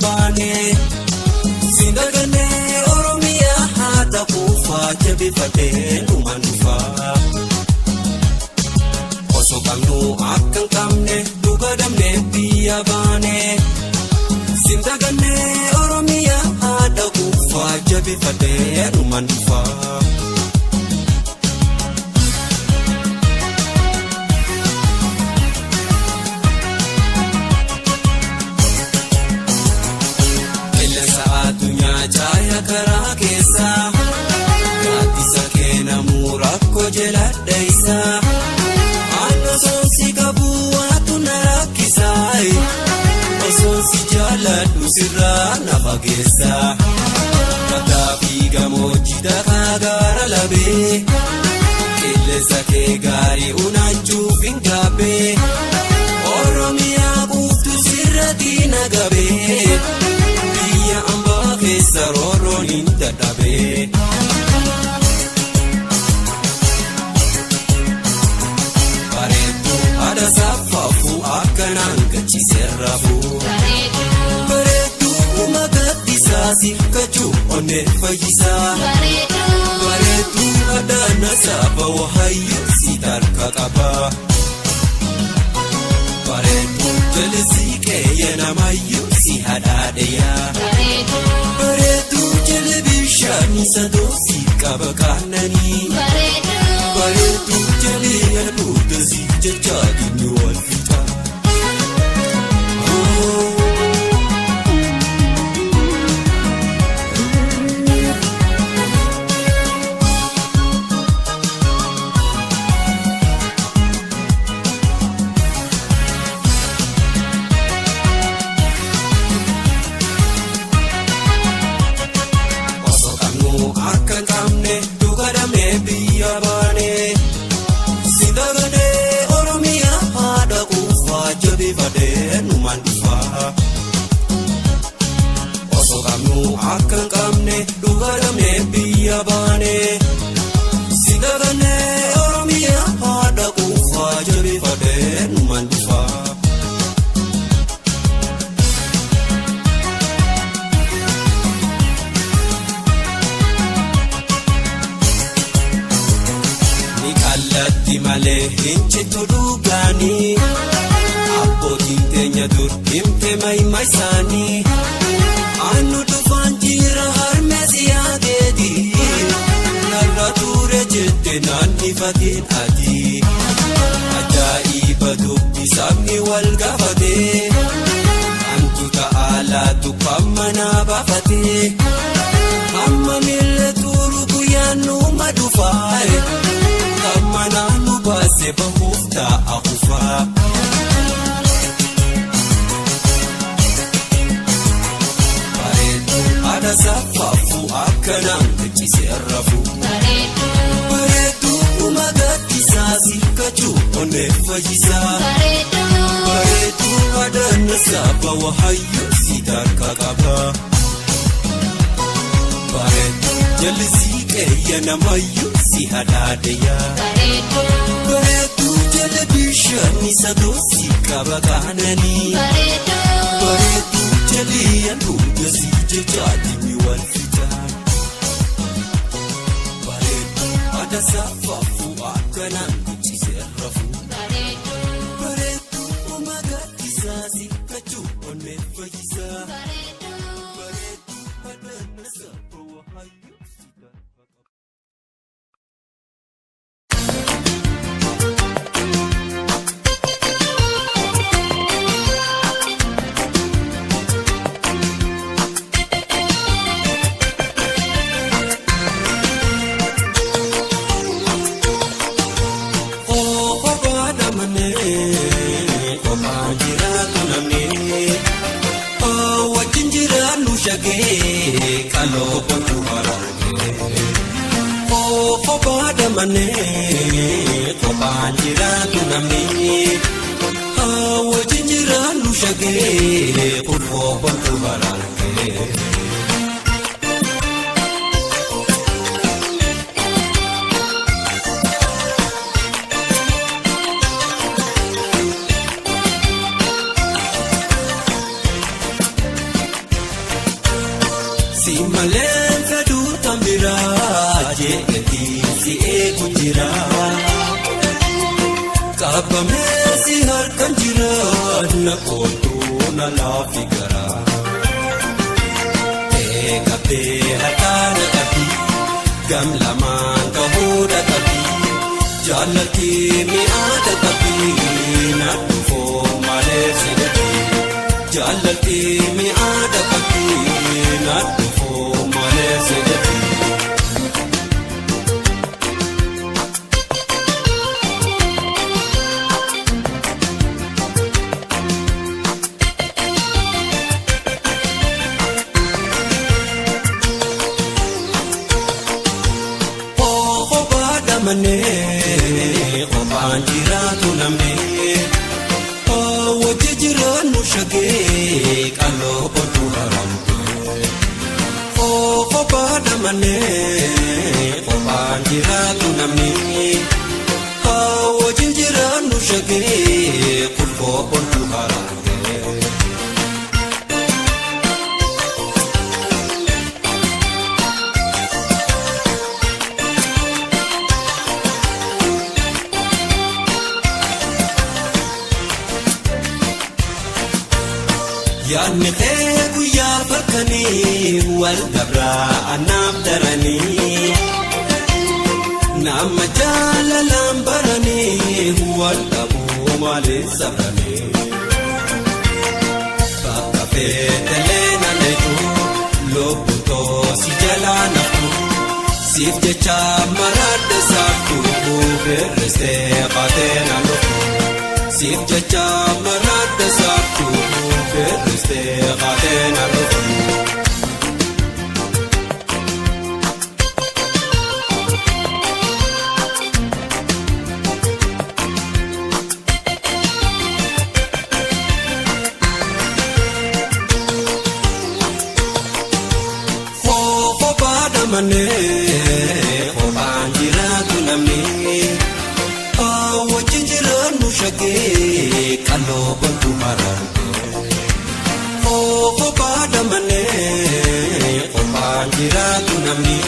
baane. Sindagannee Oromiyaa haadha kuufaa jabeeffatee numaan dhufaa. Osoo qabnu akka hin qabne dhuga dhabnee biyya baane. Sindagannee Oromiyaa haadha kuufaa jabeeffatee numaan dhufaa. Qilleensa addunyaa caaya karaa keessaa gaaddisa keenamuu rakkoo jala dheessaa. Osoon si qabu waatu na rakkisaa, osoon si jaaladhu sirraa na fageessaa. Kattaa fi gammoojjii dhagaa gaara labee, qilleensa kee gaarii unaachuuf hin gaabbee. Oromiyaa quuftu sirratti na gabee, biyya ambaa keessa roorroon hin dadhabee. Bareedduu haadha saaffaafuu akkanaan gachiisee rafuu. Bareedduu uma gaddisaa si kachuu onnee fayyisaa. Bareedduu haadha nasaaba wahayyuu si tarka qabaa. Bareedduu jallisii qeeyya namayyuu si hadhaadheyaa. Bareedduu jala bishaanii sadoo si qaba kaananii. Bareedduu jalee aduuta si jecha dinni wal fixa. Osoo qabnu akka hin qabne dhuga dhabnee biyya baane. Sindagannee Oromiyaa haadha kuufaa jabeeffadhee numaan dhufaa. Osoo qabnu akka hin qabne dhuga dhabnee biyya baane. Sindagannee Oromiyaa haadha kuufaa jabeeffadhee numaan dhufaa. Ni qallatti malee hin cittu dhugaanii. Abbootiin teenya dur himte mayma isaanii. Annu dhufaan jira harmee siyaateeti. Narra ture jette naannifatiin ati. Ajaa'iba dubbi sabni wal gaafate. Antu ta'aalaatu kan manaa baafate. Amma miila tuuru guyyaan numa dhufaa. Kan manaa nu baase bahuuf ta'a kufaa. Bareedduu haadha saaffaafuu akkanaan gachiisee rafuu. Bareedduu uma gaddisaa si kachuu onnee fayyisaa. Bareedduu haadha nasaaba wahayyuu si tarka qabaa. Bareedduu jallisii qeeyya namayyuu si hadhaadheyaa. Bareedduu jala bishaanii sadoo si qaba kaananii. Bareedduu jalii aduuta si jecha dinni wal fixa. Bareedduu haadha saaffaafuu akkanaan guchisee rafuu. Bareedduu uma gaddisaa si kachuu onnee fayyisaa. Bareedduu haadha nasaaba wahayyuu si tarka qaba. Kophaa manee kophaa jiraatu namni wajjin jiraannu shagee kaloo kootu haraangee. Kophaa manee kophaa jiraatu namni wajjin jiraannu shagee kurfoo kootu haraangee. Malee fedhuu tambiraa jeetii si eegu jira. Qabamee si harkaan jira na kootu na laafi gara. Eegabbee harkaan qabdi gam lamaan qabuudha qabdi jaalladhi mi'aada qabdi na dhufoo malee si gaji. Jaalladhi mi'aada qabdi na dhufoo malee si gaji. Qophaan jiraatu namni wajji jiraannu shagee qal'oo otuu haramtee. Qophaa damannee qophaan jiraatu namni wajji jiraannu shagee qulqoo otuu haramtee. Yaadni kee guyyaa fakkanii wal dabraa anaaf daranii nama jaalalaan baranii wal dhabuu maaliif sabranii bakka feetelee naanneetu lubbu toosi jalaa naftu siif jecha maraadda saaftu hir'istee qaatee naannoftu siif jecha maraadda saaftu. Hir'istee qaatee naannoftu. Kophaa damannee kophaan jiraatu namni wajji jiraannu shagee qal'oo bantu haramtee. Kophaa damannee kophaan jiraatu namni